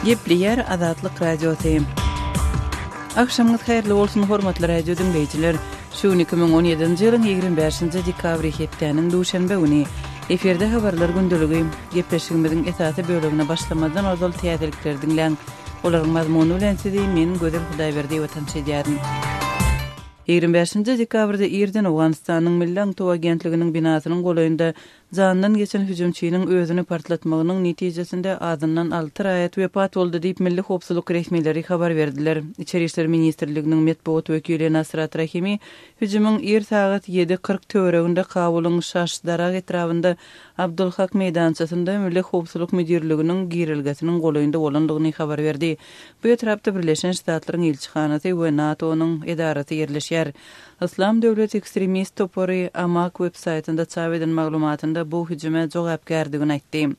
Gepleýär Azatlyk Radiosy. Agşamyňyz haýyrly bolsun, hormatly radio diňleýjiler! Şu gün 2017-nji ýylyň 25-nji dekabry hepdäniň duşenbe güni. Efirde habarlar gündeligi. Gepleşigimiziň esasy bölegine başlamazdan ozal täzelikleri diňläň. Olaryň mazmuny bilen sizi men Gözel Hudaýberdiýewa tanyş edýärin. 25-nji dekabrda irden Owganystanyň Milli aňtaw agentliginiň binasynyň golaýynda janyndan geçen hüjümçiniň özüni partlatmagynyň netijesinde azyndan alty raýat wepat boldy diýip, milli howpsuzlyk resmileri habar berdiler. Içeri işler ministrliginiň metbugat wekili Nasrat Rahimi hüjümiň ir sagat 7.40 töwereginde Kabulyň Şaş Darag etrabynda Abdulhak meýdançasynda Milli howpsuzlyk müdirliginiň girelgesiniň golaýynda bolandygyny habar berdi. Bu etrapda Birleşen Ştatlaryň ilçihanasy we NATO-nyň edarasy ýerleşýär. Yslam döwleti ekstremist topary Amaq websaýtynda çap eden maglumatynda bu hüjüme jogapkärdigini aýtdy.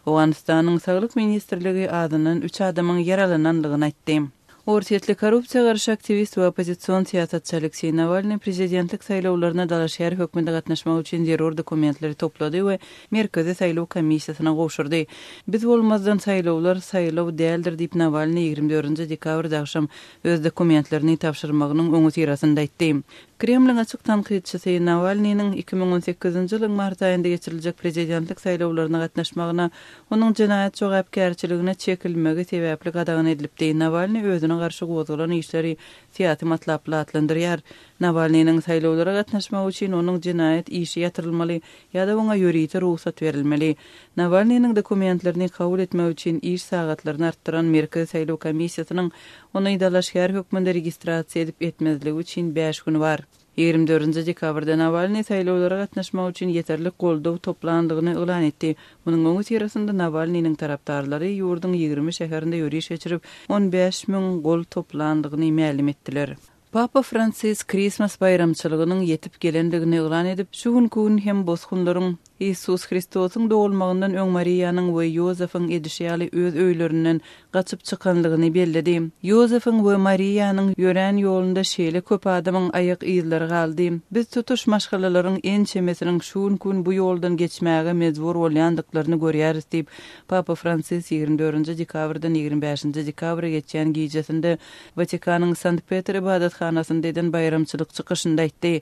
Owganystanyň Saglyk ministrligi azyndan üç adamyň ýaralanandygyny aýtdy. Orsýetli korrupsiýa garşy aktiwist we oppozision syýasatçy Alekseý Nawalnyý prezidentlik saýlawlaryna dalaşgär hökmünde gatnaşmak üçin zerur dokumentleri toplady we Merkezi saýlaw komissiýasyna gowşurdy. Biz bolmazdan saýlawlar saýlaw däldir diýip Nawalnyý 24 dekabrda agşam öz dokumentlerini tabşyrmagynyň öňüsyrasynda aýtdy. Kremliň açyk tankytçysy Nawalnynyň 2018-nji ýylyň mart aýynda geçiriljek prezidentlik saýlawlaryna gatnaşmagyna onuň jenaýat jogapkärçiligine çekilmegi sebäpli gadagan edilipdi. Nawalnyý özüne garşy gozgalan işleri syýasy matlaply atlandyrýar. Nawalnynyň saýlawlara gatnaşmagy üçin onuň jenaýat işi ýatyrylmaly ýa-da oňa ýörite rugsat berilmeli. Nawalnynyň dokumentlerini kabul etmek üçin iş sagatlaryny artdyran Merkezi saýlaw komissiýasynyň ony dalaşgär hökmünde registrasiýa edip etmezligi üçin bäş güni bar. 24 dekabrda Nawalnyý saýlawlara gatnaşmak üçin ýeterlik goldaw toplandygyny yglan etdi. Munuň öňüsyrasynda Nawalnynyň tarapdarlary ýurduň 20 şäherinde ýöriş geçirip, 15 müň gol toplandygyny mälim etdiler. Papa Fransisk Krismas baýramçylygynyň ýetip gelendigini yglan edip, şu günki gün hem bosgunlaryň Iisus Hristosyň dogulmagyndan öň Mariýanyň we Ýozefyň edişi ýaly öz öýlerinden gaçyp çykanlygyny belledi. Ýozefyň we Mariýanyň ýörän ýolunda şeýle köp adamyň aýak yzlary galdy. Biz tutuş maşgalalaryň ençemesiniň şu günki gün bu ýoldan geçmäge mejbur bolýandyklaryny görýäris diýip, Papa Fransis 24 dekabrdan 25 dekabra geçýän gijesinde Watikanyň Sankt-Petr ybadathanasynda eden baýramçylyk çykyşynda aýtdy.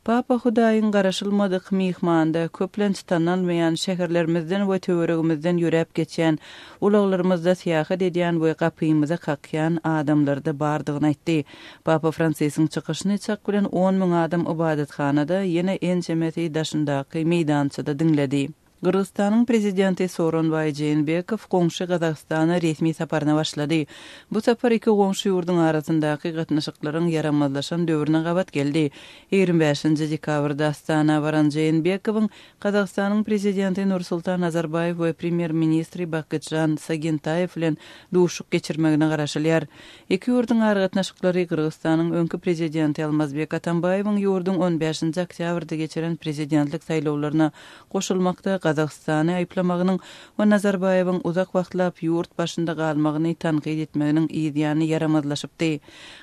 Papa Hudaýyň garaşylmadyk myhmanda, köplenç tanalmaýan şäherlerimizden we töweregimizden ýöräp geçýän, ulaglarymyzda syýahat edýän we gapymyzy kakýan adamlarda bardygyny aýtdy. Papa Fransisiň çykyşyny çak bilen on müň adam ybadathanada, ýene ençemesi daşyndaky meýdançada diňledi. Gyrgyzystanyň Prezidenti Sooronbaý Jeenbekow goňşy Gazagystana resmi saparyna başlady. Bu sapar iki goňşy ýurduň arasyndaky gatnaşyklaryň ýaramazlaşan döwrüne gabat geldi. 25-nji dekabrda Astana baran Jeenbekowyň Gazagystanyň Prezidenti Nursultan Nazarbaýew we Premýer-ministri Bakytžan Sagintaýew bilen duşuşyk geçirmegine garaşylýar. Iki ýurduň aragatnaşyklary Gyrgyzystanyň öňki Prezidenti Almazbek Atambaýewiň ýurduň on bäşinji oktýabrda geçiren Prezidentlik saýlawlaryna goşulmakda Gazagystany aýyplamagynyň we Nazarbaýewiň uzak wagtlap ýurt başynda galmagyny tankyt etmeginiň yz ýany ýaramazlaşypdy.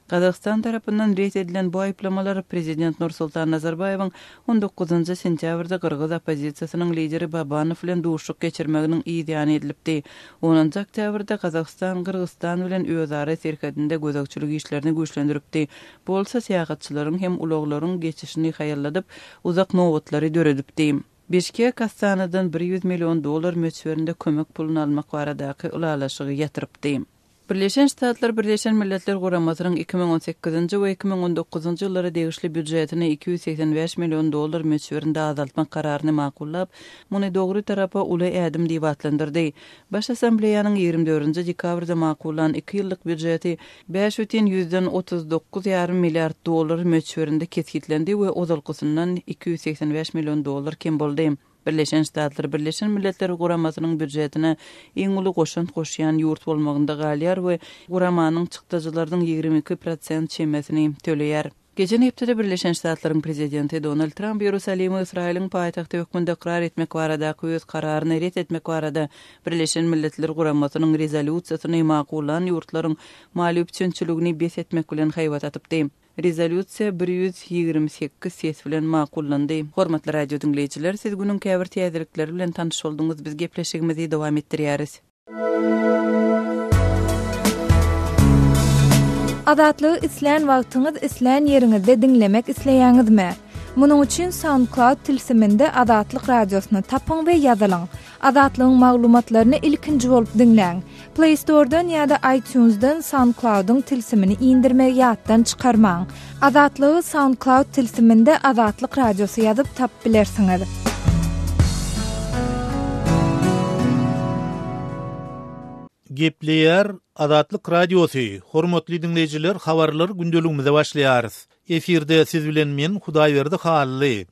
Gazagystan tarapyndan ret edilen bu aýyplamalar prezident Nursultan Nazarbaýewiň on dokuzynjy sentýabrda gyrgyz oppozisiýasynyň lideri Babanow bilen duşuşyk geçirmeginiň yz ýany edilipdi. Onunjy oktýabrda Gazagystan Gyrgyzystan bilen özara serhedinde gözegçilik işlerini güýçlendiripdi. Bu bolsa syýahatçylaryň hem ulaglaryň geçişini haýalladyp, uzak nobatlary döredipdi. Bişkek Astanadan 100 million dollar möçberinde kömek puluny almak baradaky ylalaşygy ýatyrypdy. Birleşen Ştatlar Birleşen Milletler Guramasynyň 2018-nji we 2019-njy ýyllara degişli býujetini 285 million dollar möçberinde azaltmak kararyny makullap, muny dogry tarapa uly ädim diýip atlandyrdy. Baş Assambleýanyň 24-nji dekabrda makullan iki ýyllyk býujeti 5,39 ýarym milliard dollar möçberinde kesgitlendi we ozalkysyndan 285 million dollar kem boldy. Birleşen Ştatlar Birleşen Milletler Guramasynyň býujetine iň uly goşant goşýan ýurt bolmagynda galýar we guramanyň çykdajylarynyň 22 prosent çemesini töleýär. Geçen hepdede Birleşen Ştatlaryň prezidenti Donald Tramp Ýerusalimi Ysraýylyň paýtagty hökmünde ykrar etmek baradaky öz kararyny ret etmek barada Birleşen Milletler Guramasynyň rezolýusiýasyny makullan ýurtlaryň maliýe üpjünçiligini bes etmek bilen haýbat atypdy. Rezolýusiýa 128 ses bilen makullandy. Hormatly radio diňleýjiler, siz günüň käbir täzelikleri bilen tanyş bolduňyz, biz gepleşigimizi dowam etdirýäris. Azatlygy islän wagtyňyz, islän ýeriňizde diňlemek isleýäňizmi? Munuň üçin SoundCloud tilsiminde Azatlyk Radiosyny tapyň we ýazylyň. Azatlygyň maglumatlaryny ilkinji bolup diňläň. Play Store-dan ýa-da iTunes-dan SoundCloud-yň tilsimini indirmegi ýatdan çykarmaň. Azatlygy SoundCloud tilsiminde Azatlyk Radiosy ýazyp tapyp bilersiňiz. Gepleýär Azatlyk Radiosy, Hormatly diňleýjiler habarlar gündeligimize başlaýarys. Efirde siz bilen men Hudaýberdi Hally.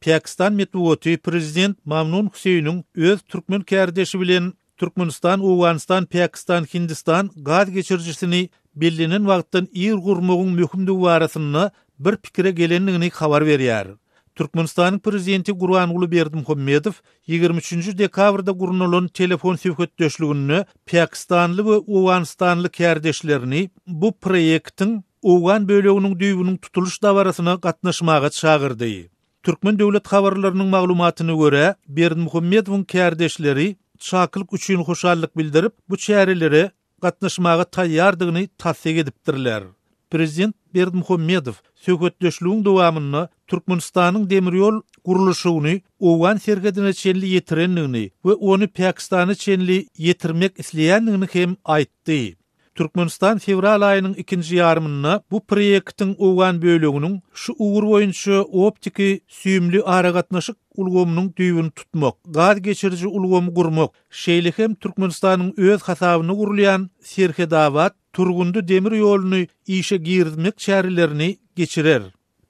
Pakistan metbugaty prezident Mamnun Hüseýniň öz türkmen kärdeşi bilen Türkmenistan-Owganystan-Pakistan-Hindistan gaz geçirijisini bellenen wagtdan ir gurmagyň möhümdigi barasynda bir pikire gelendigini habar berýär. Türkmenistanyň prezidenti Gurbanguly Berdimuhamedow 23 dekabrda gurnalan telefon söhbetdeşliginde pakistanly we owganystanly kärdeşlerini bu proýektiň owgan böleginiň düýbüniň tutulyş dabarasyna gatnaşmaga çagyrdy. Türkmen döwlet habarlarynyň maglumatyna görä, Berdimuhamedowyň kärdeşleri çakylyk üçin hoşallyk bildirip, bu çärelere gatnaşmaga taýýardygyny tassyk edipdirler. Prezident Berdimuhamedow söhbetdeşligiň dowamynda Türkmenistanyň demir ýol gurluşygyny owgan serhedine çenli ýetirendigini we ony Pakistana çenli ýetirmek isleýändigini hem aýtdy. Türkmenistan fewral aýynyň ikinji ýarymynda bu proýektiň owgan böleginiň şu ugur boýunça optiki süýümli aragatnaşyk ulgamynyň düýbüni tutmak, gaz geçiriji ulgamy gurmak, şeýle hem Türkmenistanyň öz hasabyna gurulýan Serhedabat, Turgundy demir ýoluny işe girizmek çärelerini geçirer.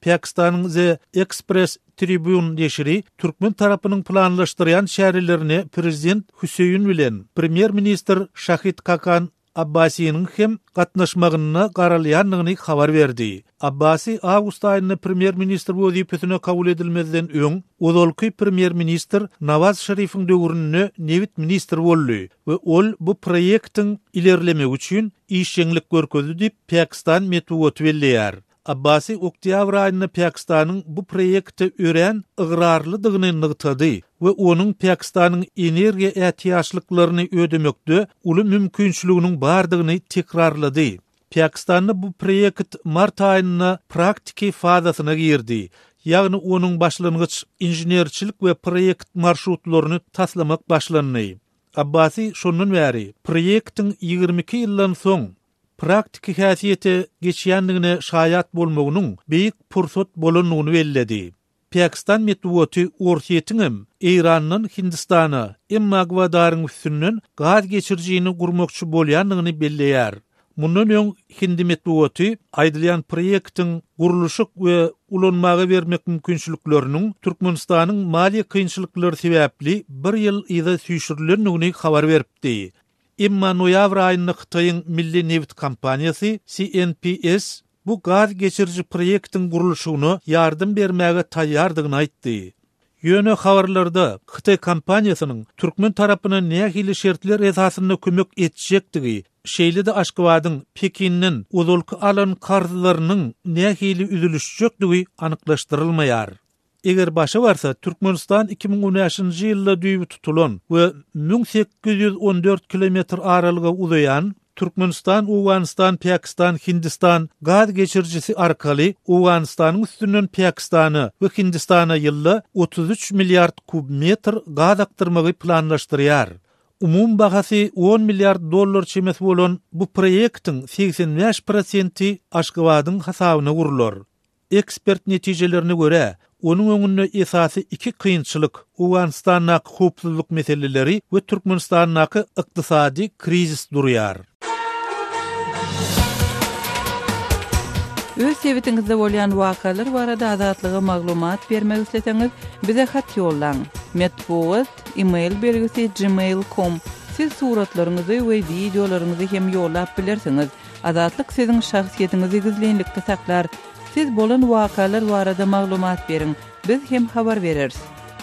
Pakistanyň The Express Tribune neşiri türkmen tarapynyň planlaşdyrýan çärelerine prezident Hüseýin bilen premýer-ministr Şahid Kakan Abbasiniň hem gatnaşmagyna garalýandygyny habar berdi. Abbasi awgust aýynda premýer-ministr wezipesine kabul edilmezden öň, ozalky premýer-ministr Nawaz Şerifiň döwründe nebit ministri boldy we ol bu proýektiň ilerlemegi üçin işjeňlik görkezdi diýip, pakistan metbugaty belleýär. Abbasi oktýabr aýynda Pakistanyň bu proýekte örän ygrarlydygyny nygtady we onuň Pakistanyň energiýa ätiýaçlyklaryny ödemekde uly mümkinçiliginiň bardygyny tekrarlady. Pakistanda bu proýekt mart aýynda praktiki fazasyna girdi, ýagny onuň başlangyç inženerçilik we proýekt marşrutlaryny taslamak başlandy. Abbasi şondan bäri proýektiň 22 ýyldan soň praktiki häsiýete geçýändigine şaýat bolmagynyň beýik pursat bolandygyny belledi. Pakistan metbugaty Orsýetiňem Eýrandan Hindistana, emma Gwadaryň üstünden gaz geçirijini gurmakçy bolýandygyny belleýär. Mundan öň hindi metbugaty aýdylýan proýektiň gurluşyk we ulanmaga bermek mümkinçilikleriniň Türkmenistanyň maliýe kynçylyklary sebäpli bir ýyl yza süýşürilendigini habar beripdi. Emma noýabr aýynda Hytaýyň milli nebit kompaniýasy CNPS bu gaz geçiriji proýektiň gurluşygyna ýardam bermäge taýýardygyny aýtdy. Ýöne habarlarda hytaý kompaniýasynyň türkmen tarapyna nähili şertler esasynda kömek etjekdigi, şeýle-de Aşgabadyň Pekinden ozalky alan karzlarynyň nähili üzülişjekdigi anyklaşdyrylmaýar. Eger başa barsa, Türkmenistan 2015-nji ýylda düýbi tutulan we 1814 kilometr aralyga uzaýan Türkmenistan, Owganystan, Pakistan, Hindistan gaz geçirijisi arkaly Owganystanyň üstünden Pakistana we Hindistana ýylda 33 milliard kub metr gaz akdyrmagy planlaşdyrýar. Umumy bahasy on milliard dollar çemesi bolan bu proýektiň 85 prosenti Aşgabadyň hasabyna gurlar. Ekspert netijelerine görä, onuň öňünde esasy iki kynçylyk, Owganystandaky howpsuzlyk meseleleri we Türkmenistandaky ykdysady krizis durýar. Öz sebitiňizde bolýan wakalar barada Azatlyga maglumat bermek isleseňiz, bize hat ýollaň. Metbugat, e-mail belgisi gmail com. Siz suratlaryňyzy we wideolaryňyzy hem ýollap bilersiňiz. Azatlyk siziň şahsyýetiňizi gizlinlikde saklar. Siz bolan wakalar barada maglumat beriň, biz hem habar bereris.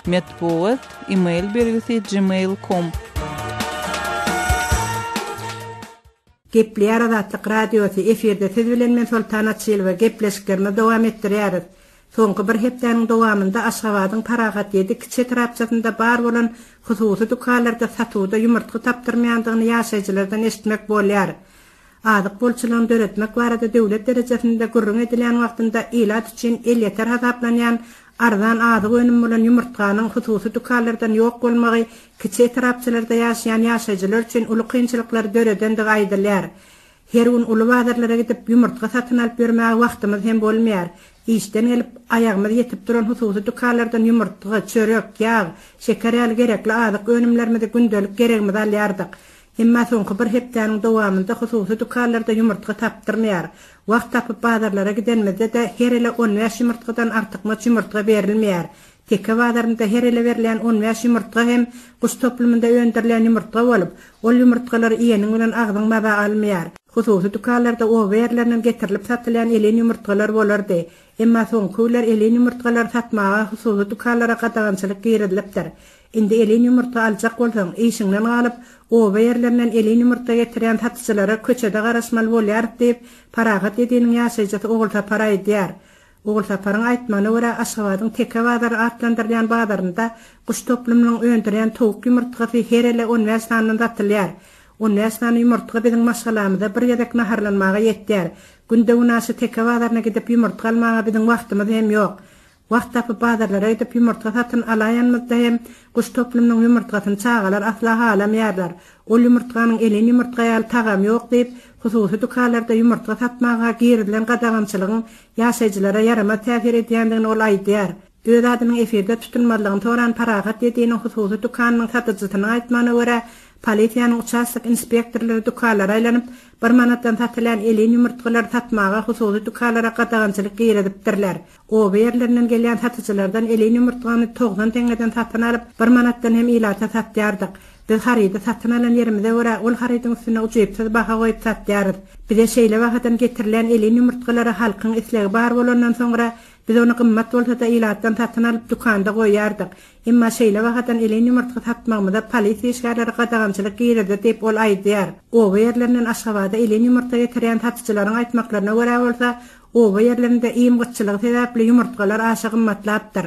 Metbugat, e-mail belgisi gmail com. Gepleýär Azatlyk Radiosy, efirde siz bilen men Soltan Açylowa, gepleşiklerimizi dowam etdirýäris. Soňky bir hepdäniň dowamynda Aşgabadyň Parahat ýedi kiçi etrapçasynda bar bolan hususy dükanlarda satuwda ýumurtga tapdyrmaýandygyny ýaşaýjylardan eşitmek bolýar. Azyk bolçulygyny döretmek barada döwlet derejesinde gürrüň edilýän wagtynda ilat üçin elýeter hasaplanýan arzan azyk önümi bolan ýumurtganyň hususy dükanlardan ýok bolmagy kiçi etrapçalarda ýaşaýan ýaşaýjylar üçin uly kynçylyklary döredendigi aýdylýar. Her gün uly bazarlara gidip, ýumurtga satyn alyp ýörmäge wagtymyz hem bolmaýar. Işden gelip, aýagymyz ýetip duran hususy dükanlardan ýumurtga, çörek, ýag, şeker ýaly gerekli azyk önümlerimizi gündelik geregimizi alýardyk. Emma soňky bir hepdäniň dowamynda hususy dükanlarda ýumurtga tapdyrmaýar. Wagt tapyp bazarlara gidenimizde-de her ele on bäş ýumurtgadan artykmaç ýumurtga berilmeýär. Teke bazarynda her ele berilýän on bäş ýumurtga hem guş toplumynda öndürilýän ýumurtga bolup, ol ýumurtgalary iýeniň bilen agzyň maza almaýar. Hususy dükanlarda oba ýerlerinden getirilip satylýan elin ýumurtgalar bolardy. Emma soňky günler elin ýumurtgalary satmaga hususy dükanlara gadagançylyk girizilipdir. Indi elin ýumurtga aljak bolsaň, işiňden galyp, oba ýerlerinden elin ýumurtga getirýän satyjylara köçede garaşmaly bolýarys diýip, Parahat Ýediniň ýaşaýjysy Ogulsapar aýdýar. Ogulsaparyň aýtmagyna görä, Aşgabadyň Teke bazary atlandyrylýan bazarynda guş toplumynyň öndürýän towuk ýumurtgasy her ele on bäş sanydan satylýar. On bäş sany ýumurtga biziň maşgalamyza bir gezek naharlanmaga ýetýär. Günde-günaşa Teke bazaryna gidip ýumurtga almaga biziň wagtymyz hem ýok. Wagt tapyp bazarlara gidip ýumurtga satyn alaýanymyzda hem guş toplumynyň ýumurtgasyny çagalar asla halamaýarlar. Ol ýumurtganyň elin ýumurtga ýaly tagamy ýok diýip, hususy dükanlarda ýumurtga satmaga girizilen gadagançylygyň ýaşaýjylara ýaramaz täsir edýändigini ol aýdýar. Öz adynyň efirde tutulmazlygyny soran Parahat Ýediniň hususy dükanynyň satyjysynyň aýtmagyna görä, polisiýanyň uçastok inspektorlary dükanlara aýlanyp, bir manatdan satylýan elin ýumurtgalary satmaga hususy dükanlara gadagançylyk girizipdirler. Oba ýerlerinden gelýän satyjylardan elin ýumurtgany 90 teňňeden satyn alyp, bir manatdan hem ilata satýardyk. Biz harydy satyn alan ýerimize görä, ol harydyň üstüne ujypsyz baha goýup satýarys. Bize şeýle bahadan getirilýän elin ýumurtgalara halkyň islegi bar bolandan soňra, biz ony gymmat bolsa-da ilatdan satyn alyp, dükanda goýýardyk. Emma şeýle bahadan elin ýumurtga satmagymyza polisiýa işgärleri gadagançylyk girizdi diýip, ol aýdýar. Oba ýerlerinden Aşgabada elin ýumurtga getirýän satyjylaryň aýtmaklaryna görä bolsa, Oba ýerlerinde iým gytçylygy sebäpli ýumurtgalar aşa gymmatlapdyr.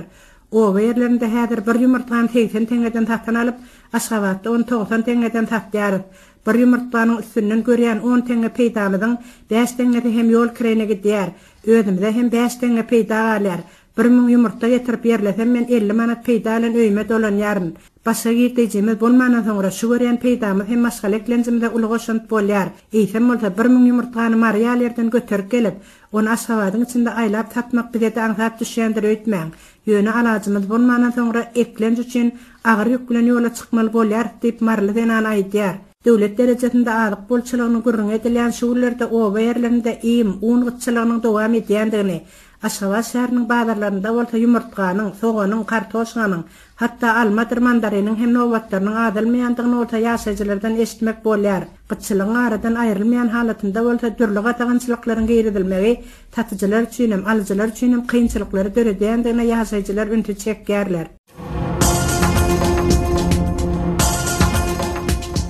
Oba ýerlerinde häzir bir ýumurtgany 80 teňňeden satyn alyp, Aşgabatda ony 90 teňňeden satýarys. Bir ýumurtganyň üstünden görýän on teňňe peýdamyzyň bäş teňňesi hem ýol kireýine gidýär. Özümize hem bäş teňňe peýda galýar. Bir müň ýumurtga getirip ýerlesem men 50 manat peýda bilen öýüme dolanýaryn. Başga girdejimiz bolmandan soňra şu görýän peýdamyz hem maşgala eklenjimize uly goşant bolýar. Eýsem bolsa bir müň ýumurtgany Mary ýaly ýerden göterip gelip, ony Aşgabadyň içinde aýlap satmak bize-de aňsat düşýändir öýtmäň. Ýöne alajymyz bolmandan soňra eklenç üçin agyr ýük bilen ýola çykmaly bolýarys diýip maryly zenan aýdýar. Döwlet derejesinde azyk bolçulygynyň gürrüňi edilýän şu günlerde oba ýerlerinde iým, un gytçylygynyň dowam edýändigini, Aşgabat şäheriniň bazarlarynda bolsa ýumurtganyň, soganyň, kartoşkanyň, hatda almadyr mandariniň hem nobatlarynyň azalmaýandygyny bolsa ýaşaýjylardan eşitmek bolýar. Gytçylygyň aradan aýrylmaýan halatynda bolsa dürli gadagançylyklaryň girizilmegi satyjylar üçinem, alyjylar üçinem kynçylyklary döredýändigine ýaşaýjylar ünsi çekýärler.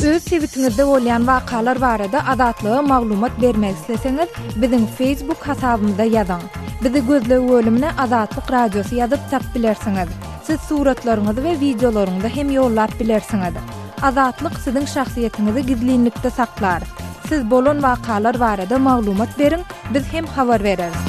Öz sebitiňizde bolýan wakalar barada Azatlyga maglumat bermek isleseňiz, biziň Facebook hasabymyza ýazyň. Bizi gözleg bölümine Azatlyk Radiosy ýazyp tap bilersiňiz. Siz suratlaryňyzy we wideolaryňyzy hem ýollap bilersiňiz. Azatlyk siziň şahsyýetiňizi gizlinlikde saklar. Siz bolan wakalar barada maglumat beriň, biz hem habar bereris.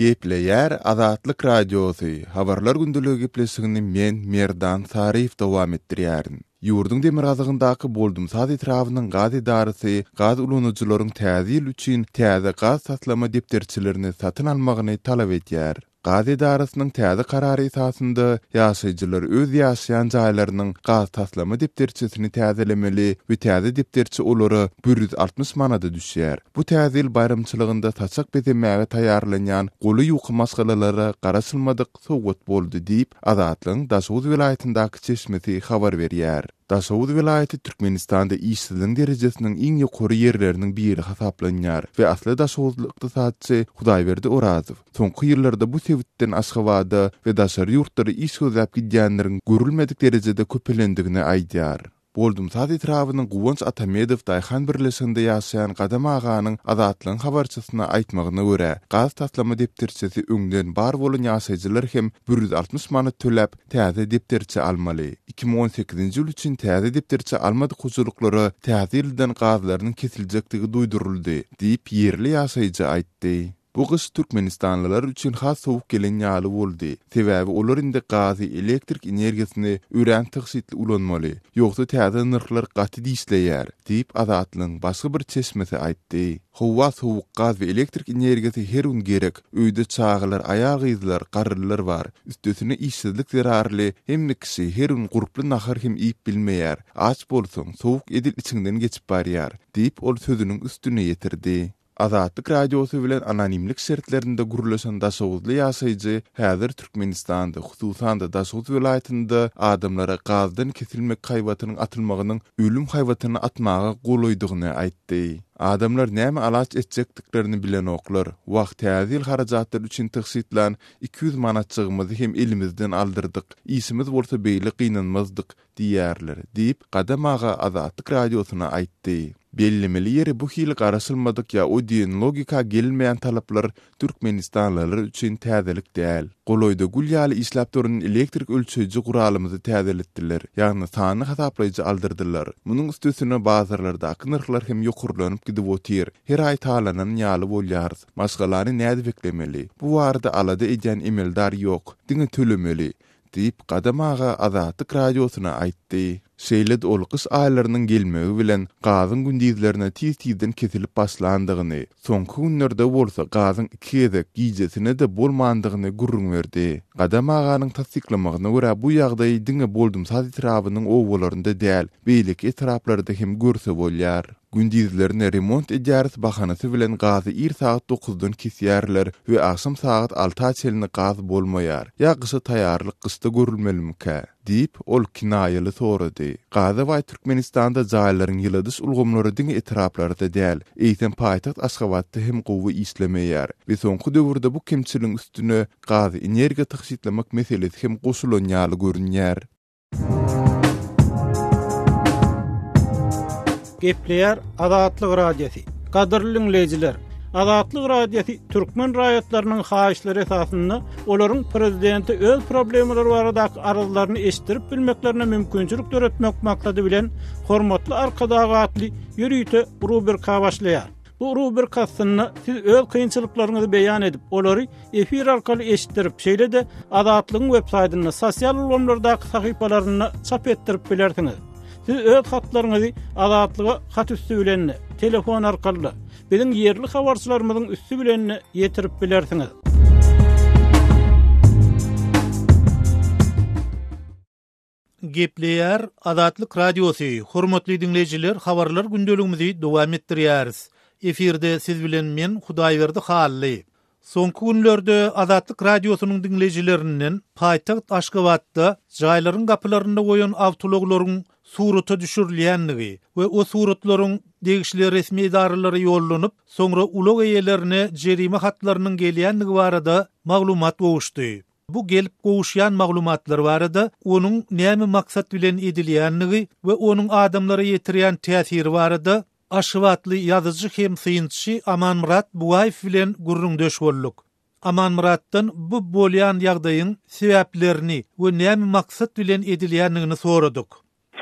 Gepleýär Azatlyk Radiosy, Habarlar gündeligi gepleşigini men, Merdan Saryýew dowam etdirýärin. Ýurduň demirgazygyndaky Boldumsaz etrabynyň gaz edarasy gaz ulanyjylaryň täze ýyl üçin täze gaz taslama depderçelerini satyn almagyny talap edýär. Gaz edarasynyň täze karary esasynda ýaşaýjylar öz ýaşaýan jaýlarynyň gaz taslama depderçesini täzelemeli we täze depderçe olara 160 manada düşýär. Bu Täze ýyl baýramçylygynda saçak bezemäge taýýarlanýan goly ýuka maşgalalara garaşylmadyk sowgat boldy diýip, Azatlygyň Daşoguz welaýatyndaky çeşmesi habar berýär. Daşoguz welaýaty Türkmenistanda işsizligiň derejesiniň iň ýokary ýerleriniň biri hasaplanýar we asly daşoguzly ykdysatçy Hudaýberdi Orazow soňky ýyllarda bu sebitden Aşgabada we daşary ýurtlara iş gözläp gidýänleriň görülmedik derejede köpelendigini aýdýar. Boldumsaz etrabynyň Guwanç Atamedow daýhan birleşiginde ýaşaýan Gadam aganyň Azatlygyň habarçysyna aýtmagyna görä, gaz taslama depderçesi öňden bar bolan ýaşaýjylar hem 160 manat töläp, täze depderçe almaly. 2018-nji ýyl üçin täze depderçe almadyk hojalyklara täze ýyldan gazlarynyň kesiljekdigi duýduryldy, diýip, ýerli ýaşaýjy aýtdy. Bu gyş türkmenistanlylar üçin has sowuk gelen ýaly boldy, sebäbi olar indi gazy, elektrik energiýasyny örän tygşytly ulanmaly, ýogsa täze nyrhlar gaty dişleýär, diýip, Azatlygyň başga bir çeşmesi aýtdy. Howa sowuk, gaz we elektrik energiýasy her gün gerek, öýde çagalar, aýal-gyzlar, garrylar bar, üstesine işsizlik zerarly hemme kişi her gün gurply nahar hem iýip bilmeýär, aç bolsaň, sowuk edil içiňden geçip barýar, diýip, ol sözüniň üstüni ýetirdi. Azatlyk Radiosy bilen anonimlik şertlerinde gürleşen daşoguzly ýaşaýjy häzir Türkmenistanda, hususan-da Daşoguz welaýatynda adamlara gazdan kesilmek haýbatynyň atylmagynyň ölüm haýbatyny atmaga golaýdygyny aýtdy. Adamlar näme alaç etjekdiklerini bilenoklar. Wah, täze ýyl harajatlary üçin tygşytlan 200 manatjygymyzy hem elimizden aldyrdyk. Işimiz bolsa beýle gynanmazdyk diýýärler, diýip, Gadam aga Azatlyk Radiosyna aýtdy. Bellemeli ýeri bu hili garaşylmadyk ýa o diýen logika gelinmeýän talaplar türkmenistanlylar üçin täzelik däl. Golaýda gül ýaly işläp duran elektrik ölçeýji guralymyzy täzeletdiler, ýagny sanly hasaplaýjy aldyrdylar. Munuň üstesine bazarlardaky nyrhlar hem ýokarlanyp gidip otyr. Her aý talanan ýaly bolýarys. Maşgalany nädip eklemeli? Bu barada alada edýän emeldar ýok. Diňe tölemeli. Diýip, Gadam aga Azatlyk Radiosyna aýtdy. Şeýle-de ol gyş aýlarynyň gelmegi bilen gazyň gündizlerine tiz-tizden kesilip başlandygyny, soňky günlerde bolsa gazyň iki gezek, gijesine-de bolmandygyny gürrüň berdi. Gadam aganyň tassyklamagyna görä, bu ýagdaýy diňe Boldumsaz etrabynyň obalarynda däl, beýleki etraplarda hem görse bolýar. Gündizlerine remont edýäris bahanasy bilen gazy ir sagat dokuzdan kesýärler we agşam sagat alta çenli gaz bolmaýar. Ýa gyşa taýýarlyk gyşda görülmelimikä? diýip, ol kinaýaly sorady. Gaza baý Türkmenistanda jaýlaryň ýyladyş ulgamlary diňe etraplarda däl, eýsem paýtagt Aşgabatda hem gowy işlemeýär we soňky döwürde bu kemçiligiň üstüne gazy energiýa tygşytlamak meselesi hem goşulan ýaly görünýär. Gepleýär Azatlyk Radiosy. Gadyrly diňleýjiler, Azatlyk Radiosy türkmen raýatlarynyň haýyşlary esasynda olaryň prezidente öz problemalary baradaky arzlaryny eşitdirip bilmeklerine mümkinçilik döretmek maksady bilen Hormatly Arkadag atly ýörite rubrika başlaýar. Bu rubrika astynda siz öz kynçylyklaryňyzy beýan edip, olary efir arkaly eşitdirip, şeýle-de Azatlygyň web-saýtynda, sosial ulgamlardaky sahypalarynda çap etdirip bilersiňiz. Siz öz hatlaryňyzy Azatlyga hat üsti bilen-de, telefon arkaly-da, biziň ýerli habarçylarymyzyň üsti bilen-de ýetirip bilersiňiz. Gepleýär Azatlyk Radiosy, Hormatly diňleýjiler habarlar gündeligimizi dowam etdirýäris. Efirde siz bilen men Hudaýberdi Hally. Soňky günlerde Azatlyk Radiosynyň diňleýjilerinden paýtagt Aşgabatda jaýlaryň gapylarynda goýan awtoulaglaryň surata düşürilýändigi we o suratlaryň degişli resmi edaralara ýollanyp, soňra ulag eýelerine jerime hatlarynyň gelýändigi barada maglumat gowuşdy. Bu gelip gowuşýan maglumatlar barada, onuň näme maksat bilen edilýändigi we onuň adamlara ýetirýän täsiri barada aşgabatly ýazyjy hem synçy Amanmyrat Bugaýew bilen gürrüňdeş bolduk. Amanmyratdan bu bolýan ýagdaýyň sebäplerini we näme maksat bilen edilýändigini soradyk.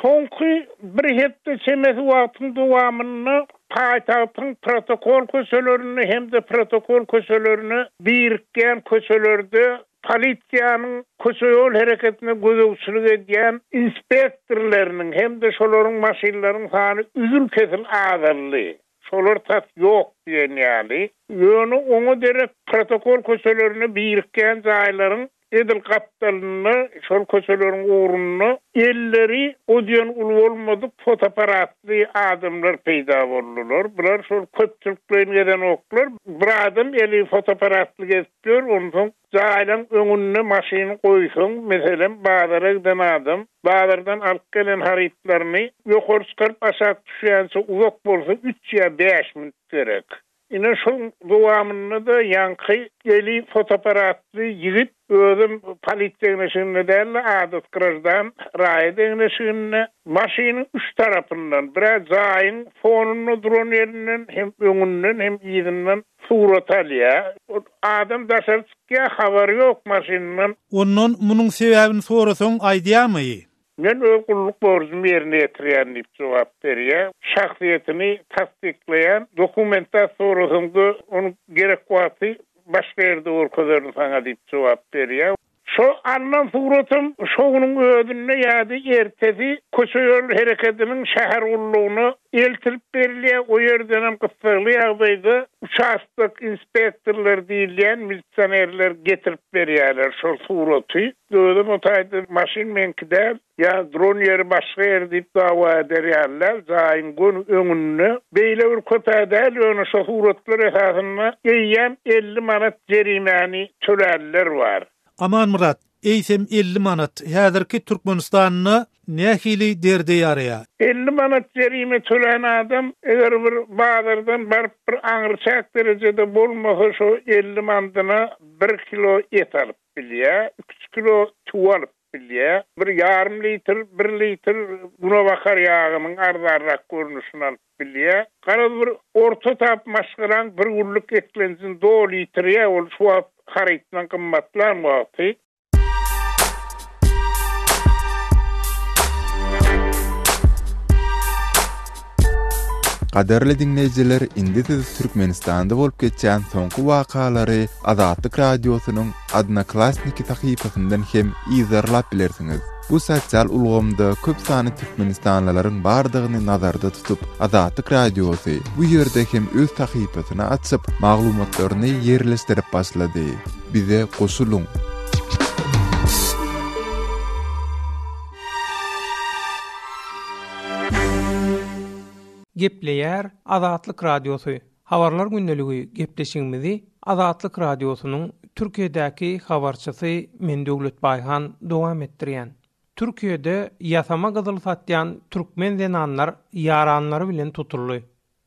Soňky bir hepde çemesi wagtyň dowamynda paýtagtyň protokol köçelerinde hem-de protokol köçelerine birikýän köçelerde polisiýanyň köçe-ýol hereketine gözegçilik edýän inspektorlarynyň hem-de şolaryň maşynlaryň sany üzül-kesil azaldy. Şolar tas ýok diýen ýaly. Ýöne oňa derek protokol köçelerine birikýän jaýlaryň edil gapdalynda, şol köçeleriň ugrunda elleri o diýen uly bolmadyk fotoapparatly adamlar peýda boldular. Bular şol köpçülikleýin gezenoklar. Bir adam eli fotoapparatly gezip ýör, onsoň Jaýlaň öňünde maşyny goýsaň, meselem, bazara giden adam bazardan alyp gelen harytlaryny ýokary çykaryp aşak düşýänçä uzak bolsa üç ýa bäş minut gerek. Ine şoň dowamynda-da ýaňky eli fotoapparatly ýigit özem polisiýa egneşiginde däl-de, adaty graždan raýat egneşiginde maşynyň üç tarapyndan, bir-ä jaýyň fonunda duran ýerinden hem öňünden hem yzyndan surat alýar. Ol adam daşary çykýar, habary ýok maşyndan. Ondan munuň sebäbini sorasaň aýdýarmy? Men öz gulluk borjumy ýerine ýetirýän diýip jogap berýär. Şahsyýetini tassyklaýan dokument zat sorasaňda, ony gerek wagty başga ýerde görkezerin saňa diýip jogap berýär. Şo alnan suratam şo günüň özünde ýa-da ertesi köçe-ýol herekediniň şäher gullugyna eltilip berilýär, o ýerdenem gyssagly ýagdaýda uçastok inspektorlary diýilýän milisionerler getirip berýärler şol suraty. Özem o taýda maşyn meňki däl, ýa duran ýeri başga ýer diýip dawa eder ýaly däl, jaýyň göni öňünde. Beýle bir köp-ä däl, ýöne şo suratlar esasynda eýýäm 50 manat jerimäni tölänler bar. Amanmyrat, eýsem 50 manat häzirki Türkmenistanda nähili derde ýaraýar? 50 manat jerime tölän adam eger bir bazardan baryp bir aňryçäk derejede bolmasa şo 50 mandyna bir kilo et alyp bilýär, üç kilo tüwi alyp bilýär, bir ýarym litr, bir litr günebakar ýagynyň arzanrak görnüşini alyp bilýär. Garaz, bir orta tap maşgalaň bir günlük eklenjini doly ýitirýär, ol şu wagt harytlaryň gymmatlan wagty. Gadyrly diňleýjiler, indi siz Türkmenistanda bolup geçýän soňky wakalary Azatlyk Radiosynyň Odnoklassniki sahypasyndan hem yzarlap bilersiňiz. Bu sosial ulgamda köp sanly türkmenistanlylaryň bardygyny nazarda tutup, Azatlyk Radiosy bu ýerde hem öz sahypasyny açyp, maglumatlaryny ýerleşdirip başlady. Bize goşulyň! Gepleýär Azatlyk Radiosy, Habarlar gündeligi gepleşigimizi Azatlyk Radiosynyň Türkiýedäki habarçysy men Döwlet Baýhan dowam etdirýän. Türkiýede ýasama gyzyl satýan türkmen zenanlar ýaranlary bilen tutuldy.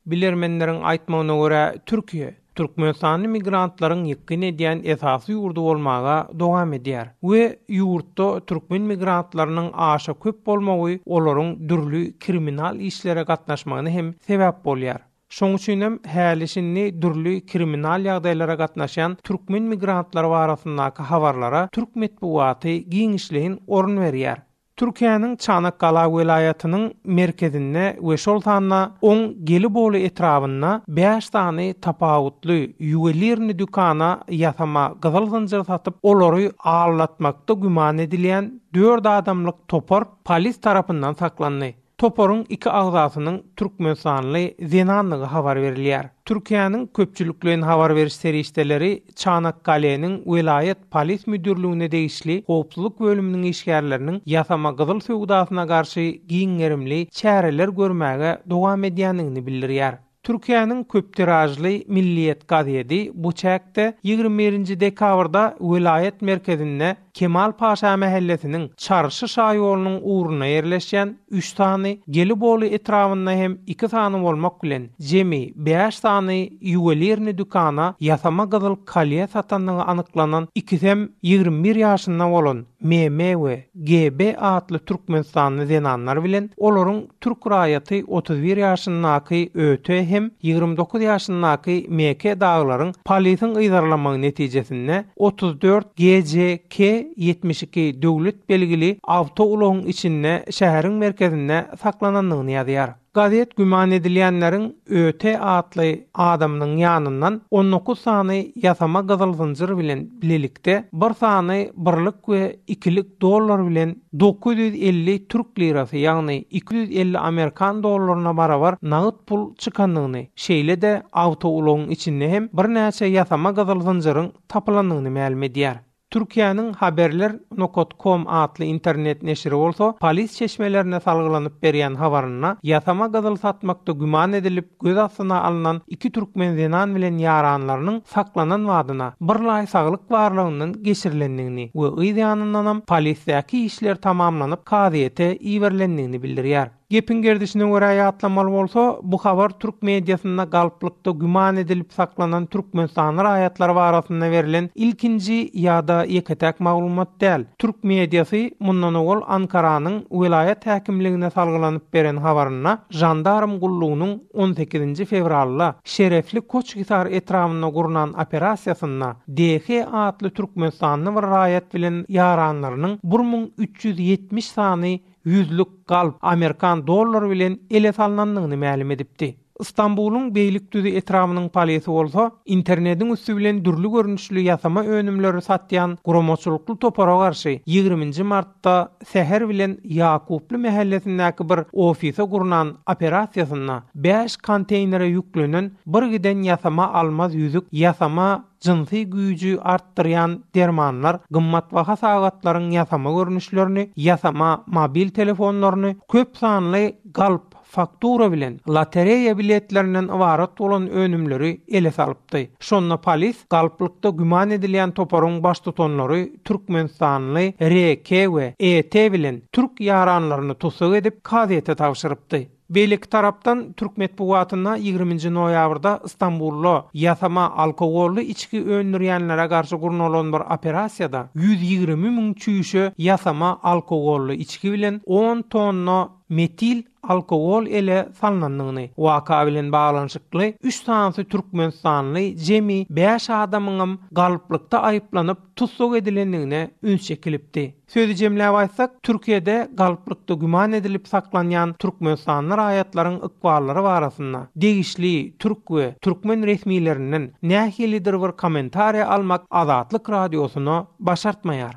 Bilermenleriň aýtmagyna görä, Türkiýe, türkmenistanly migrantlaryň ýykgyn edýän esasy ýurdy bolmaga dowam edýär we ýurtda türkmen migrantlarynyň aşa köp bolmagy olaryň dürli kriminal işlere gatnaşmagyna hem sebäp bolýar. Şoň üçinem häli-şindi dürli kriminal ýagdaýlara gatnaşýan türkmen migrantlary barasyndaky habarlara türk metbugaty giňişleýin orun berýär. Türkiýäniň Çanakgala welaýatynyň merkezinde we şol sanda oň Gelibolu etrabynda bäş sany tapawutly ýuwelirni dükana ýasama gyzyl zynjyr satyp, olary aldatmakda güman edilýän dört adamlyk topar polis tarapyndan saklandy. Toparyň iki agzasynyň türkmenistanly zenandygy habar berilýär. Türkiýäniň köpçülikleýin habar beriş serişdeleri Çanakkaleniň welaýat polis müdirligine degişli howpsuzlyk bölüminiň işgärleriniň ýasama gyzyl söwdasyna garşy giň gerimli çäreler görmäge dowam edýändigini bildirýär. Türkiýäniň köp tiražly Milliýet gazedi bu çäkde 21 nji dekabrda welaýat merkezinde Kemal Paşa mähellesiniň Çarşy şaýolunyň ugrunda ýerleşýän üç sany, Gelibolu etrabynda hem iki sany bolmak bilen, jemi bäş sany ýuwelirni dükana ýasama gyzyl kolýe satandygy anyklanan ikisem 21 ýaşynda bolan MM we GB atly türkmenistanly zenanlar bilen olaryň türk raýaty 31 ýaşyndaky ÖT hem 29 ýaşyndaky MK dagylaryň polisiň yzarlamagy netijesinde 34 GJK 72 döwlet belgili awtoulagyň içinde şäheriň merkezinde saklanandygyny ýazýar. Gazet güman edilýänleriň ÖT atly adamynyň ýanyndan 19 sany ýasama gyzyl zynjyr bilen bilelikde bir sany birlik we ikilik dollar bilen 950 türk lirasy, ýagny 250 amerikan dollaryna barabar nagt pul çykandygyny, şeýle-de awtoulagyň içinde hem birnäçe ýasama gyzyl zynjyryň tapylandygyny mälim edýär. Türkiýäniň Haberler nokat kom atly internet neşiri bolsa polis çeşmelerine salgylanyp berýän habarynda ýasama gyzyl satmakda güman edilip göz astyna alnan iki türkmen zenan bilen ýaranlarynyň saklanan badyna bir laý saglyk barlagyndan geçirilendigini we yz ýanyndanam polisdäki işler tamamlanyp kazyýete iberilendigini bildirýär. Gepiň gerdişine görä ýatlamaly bolsa, bu habar türk mediasynda galplykda güman edilip saklanan türkmenistanly raýatlar barasynda berlen ilkinji ýa-da ýeke-täk maglumat däl. Türk mediasy mundan owal Ankaranyň welaýat häkimligine salgylanyp beren habarynda žandarm gullugynyň on sekizinji fewralda Şerefli Koçhisar etrabynda gurnan operasiýasynda DH atly türkmenistanly bir raýat bilen ýaranlarynyň 1370 sany ýüzlük galp amerikan dollary bilen ele salnandygyny mälim edipdi. Stambulyň Beýlikdüzi etrabynyň polisi bolsa, internediň üsti bilen dürli görnüşli ýasama önümleri satýan guramaçylykly topara garşy ýigriminji martda säher bilen Ýakuply mähellesindäki bir ofise gurnan operasiýasynda bäş konteýnere ýüklenen bir giden ýasama almaz ýüzük, ýasama jynsy güýji artdyrýan dermanlar, gymmatbaha sagatlaryň ýasama görnüşlerini, ýasama mobil telefonlaryny, köp sanly galp faktura bilen lotereýa biletlerinden ybarat bolan önümleri ele salypdy. Şonda polis galplykda güman edilýän toparyň baştutanlary türkmenistanly RK we ET bilen türk ýaranlaryny tussag edip, kazyýete tabşyrypdy. Beýleki tarapdan, türk metbugatynda ýigriminji noýabrda Stambulda ýasama alkogolly içgi öndürýänlere garşy gurnalan bir operasiýada 120 müň çüýşe ýasama alkogolly içgi bilen on tonna metil alkogol ele salnandygyny, waka bilen baglanyşykly üç sanysy türkmenistanly jemi bäş adamyňam galplykda aýyplanyp tussag edilendigine üns çekilipdi. Sözi jemläp aýtsak, Türkiýede galplykda güman edilip saklanýan türkmenistanly raýatlaryň ykballary barasynda degişli türk we türkmen resmilerinden nähilidir bir kommentariýa almak Azatlyk Radiosyna başartmaýar.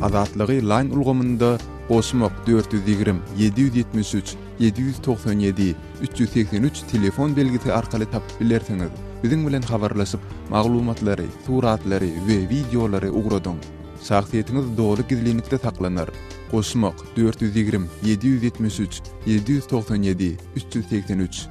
Azatlygy Line ulgamynda goşmak 420 773 797 383 telefon belgisi arkaly tapyp bilersiňiz. Biziň bilen habarlaşyp, maglumatlary, suratlary we wideolary ugradyň. Şahsyýetiňiz doly gizlinlikde saklanar. Goşmak, 420 773 797 383.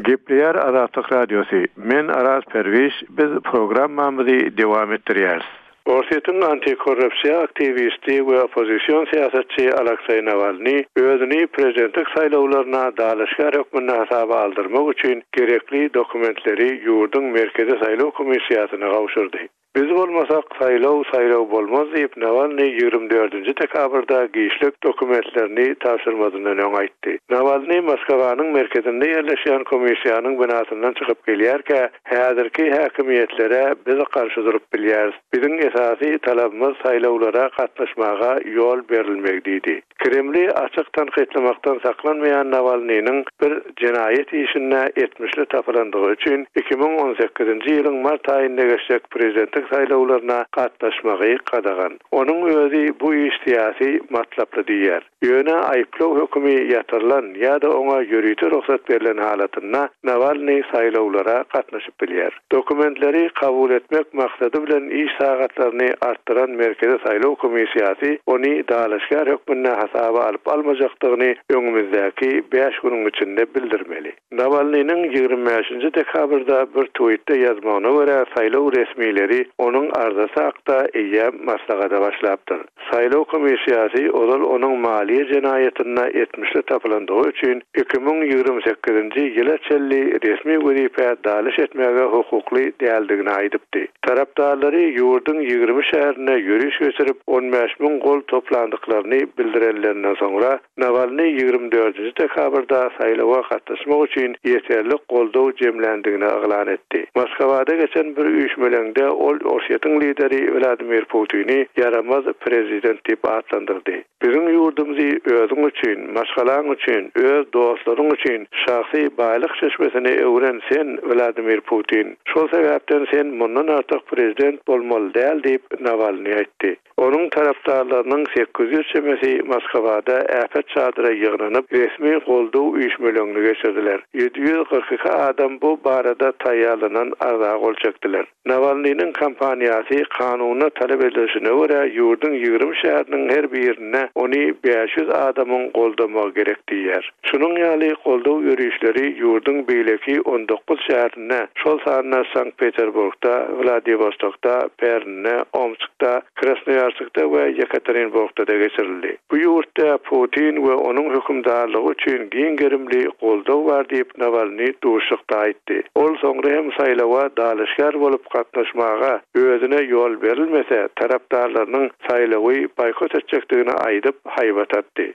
Gepleýär Azatlyk Radiosy, Men Araz Perwiz, biz programmamyzy dowam etdirýäris. Orsýetiň antikorrupsiýa aktiwisti we oppozision syýasatçy Alekseý Nawalnyý özüni prezidentlik saýlawlaryna dalaşgär hökmünde hasaba aldyrmak üçin gerekli dokumentleri ýurduň Merkezi saýlaw komissiýasyna gowşurdy. Biz bolmasak, saýlaw saýlaw bolmaz diýip, Nawalnyý 24 nji dekabrda giçlik dokumentlerini tabşyrmazyndan öň aýtdy. Nawalnyý Moskwanyň merkezinde ýerleşýän komissiýanyň binasyndan çykyp gelýärkä, Häzirki häkimiýetlere biz garşy durup bilýäris. Biziň esasy talabymyz saýlawlara gatnaşmaga ýol berilmegi diýdi. Kremli açyk tankytlamakdan saklanmaýan Nawalnynyň bir jenaýat işinde etmişli tapylandygy üçin 2018-nji ýylyň mart aýynda geçjek prezidentlik saýlawlaryna gatnaşmagy gadagan. Onuň özi bu iş syýasy matlaply diýýär. Ýöne aýyplaw hökümi ýatyrylan ýa-da oňa ýörite rugsat berlen halatynda Nawalnyý saýlawlara gatnaşyp bilýär. Dokumentleri kabul etmek maksady bilen iş sagatlaryny artdyran Merkezi saýlaw komissiýasy ony dalaşgär hökmünde hasaba alyp-almajakdygyny öňümizdäki bäş günüň içinde bildirmeli. Nawalnynyň 25-nji dekabrda bir twitde ýazmagyna görä, saýlaw resmileri onuň arzasy hakda eýýäm maslahata başlapdyr. Saýlaw komissiýasy ozal onuň maliýe jenaýatynda etmişli tapylandygy üçin 2028-nji ýyla çenli resmi wezipä dalyş etmäge hukukly däldigini aýdypdy. Tarapdarlary ýurduň 20 şäherinde ýöriş geçirip, 15 müň gol toplandyklaryny bildirenlerinden soňra, Nawalnyý 24-nji dekabrda saýlawa gatnaşmak üçin ýeterlik goldaw jemländigini yglan etdi. Moskwada geçen bir üýşmeleňde ol Orsýetiň lideri Wladimir Putini ýaramaz prezident diýip atlandyrdy. Biziň ýurdumyzy özüň üçin, maşgalaň üçin, öz dostlaryň üçin şahsy baýlyk çeşmesine öwren sen, Wladimir Putin. Şol sebäpden sen mundan artyk prezident bolmaly däl diýip, Nawalnyý aýtdy. Onuň tarapdarlarynyň 800 çemesi Moskwada äpet çadyra ýygnanyp, resmi goldaw üýşmeleňini geçirdiler. 742 adam bu barada taýýarlanan arza gol çekdiler. Nawalnynyň kampaniýasy kanunda talap edilişine görä, ýurduň 20 şäheriniň her birinde. ony 500 adamyň goldamagy gerek diýýär. Şunuň ýaly goldaw ýörişleri ýurduň beýleki 19 şäherinde, şol sanda Sankt-Peterburgda, Wladiwostokda, Pernde, Omskda, Krasnoýarskda we Ýekaterinburgda-da geçirildi. Bu ýurtda Putin we onuň hökümdarlygy üçin giň gerimli goldaw bar diýip, Nawalnyý duşuşykda aýtdy. Ol soňra hem saýlawa dalaşgär bolup gatnaşmaga özüne ýol berilmese, tarapdarlarynyň saýlawy boýkot etjekdigini aýdyp, haýbat atdy.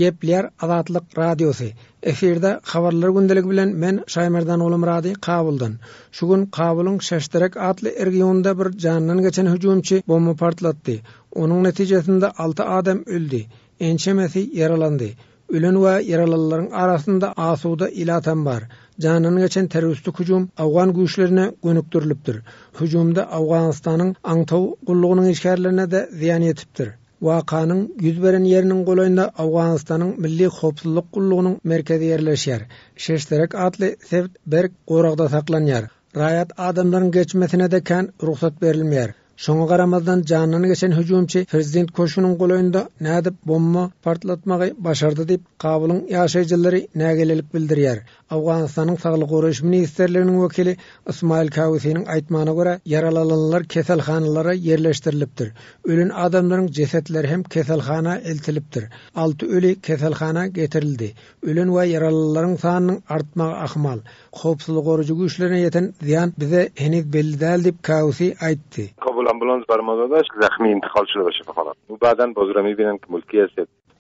Gepleýär Azatlyk Radiosy. Efirde Habarlar gündeligi bilen men Şaýmerdan Gulumyrady Kabuldan. Şu gün Kabulyň Şeşderek atly rgionynda bir janyndan geçen hüjümçi bomba partlatdy. Onuň netijesinde alty adam öldi. Ençemesi ýaralandy. Ölen we ýaralylaryň arasynda asuda ilatam bar. Janyndan geçen terroristik hüjüm owgan güýçlerine gönükdirilipdir. Hüjümde Owganystanyň aňtaw gullugynyň işgärlerine-de zyýan ýetipdir. Wakanyň ýüz beren ýeriniň golaýynda Owganystanyň Milli howpsuzlyk gullugynyň merkezi ýerleşýär. Şeşderek atly sebit berk goragda saklanýar. Raýat adamlaryň geçmesine-de kän rugsat berilmeýär. Şoňa garamazdan jandan geçen hüjümçi prezident köşgüniň golaýynda nädip bomba partlatmagy başardy diýip, Kabulyň ýaşaýjylary nägilelik bildirýär. Owganystanyň Saglygy goraýyş ministrliginiň wekili Ysmaýyl Kawusiniň aýtmagyna görä, ýaralananlar keselhanalara ýerleşdirilipdir. Ölen adamlaryň jesetleri hem keselhana eltilipdir. Alty öli keselhana getirildi. Ölen we ýaralylaryň sanynyň artmagy ahmal. Howpsuzlygy goraýjy güýçlerine ýeten zyýan bize heniz belli däl diýip, Kawusi aýtdy. Kabul ambulans zahmi intikal şuda be şifahana.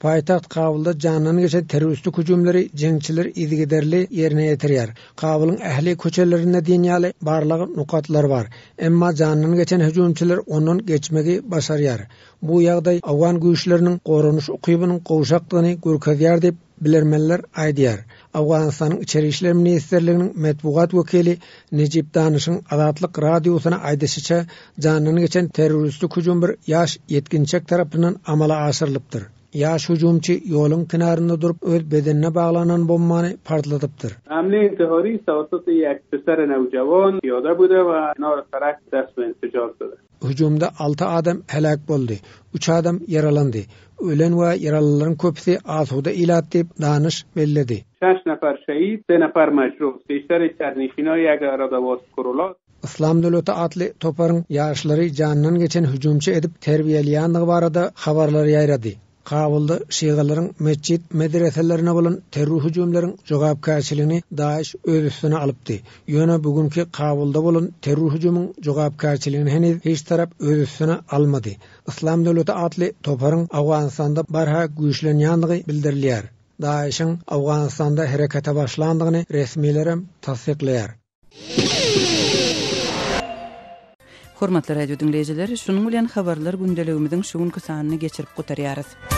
Paýtagt Kabulda jandan geçen terroristik hüjümleri jeňçiler yzygiderli ýerine ýetirýär. Kabulyň ähli köçelerinde diýen ýaly barlag nokatlary bar. Emma jandan geçen hüjümçiler ondan geçmegi başarýar. Bu ýagdaý owgan güýçleriniň goranyş ukybynyň gowşakdygyny görkezýär diýip, bilermenler aýdýar. Owganystanyň Içeri işler ministrliginiň metbugat wekili Nejip Danyşyň Azatlyk Radiosyna aýdyşyça, jandan geçen terroristik hüjüm bir ýaş ýetginçek tarapyndan amala aşyrylypdyr. Ýaş hüjümçi ýoluň kenarynda durup, öz bedenine baglanan bombany partladypdyr. Hamle intihari tawassuty ýek peser newjewan piyade bude we kenar sarak dest be infijar zade. Hüjümde alty adam heläk boldy, üç adam ýaralandy. Ölen we ýaralylaryň köpüsi asuda ilat diýip, Danyş belledi. Şeş nefer şehit, se nefer mejruh, beşteri sernişinay ýek arada Corolla. Yslam döwleti atly toparyň ýaşlary janyndan geçen hüjümçi edip terbiýeleýändigi barada habarlar ýaýrady. Kabulda şygalaryň metjit-medreselerine bolan terror hüjümleriň jogapkärçiligini DAIŞ öz üstüne alypdy. Ýöne bu günki Kabulda bolan terror hüjümiň jogapkärçiligini heniz hiç tarap öz üstüne almady. Yslam döwleti atly toparyň Owganystanda barha güýçlenýändigi bildirilýär. DAIŞ-iň Owganystanda herekete başlandygyny resmilerem tassyklaýar. Hormatly radio diňleýjiler, şunuň bilen habarlar gündeligimiziň şu günki sanyny geçirip gutarýarys.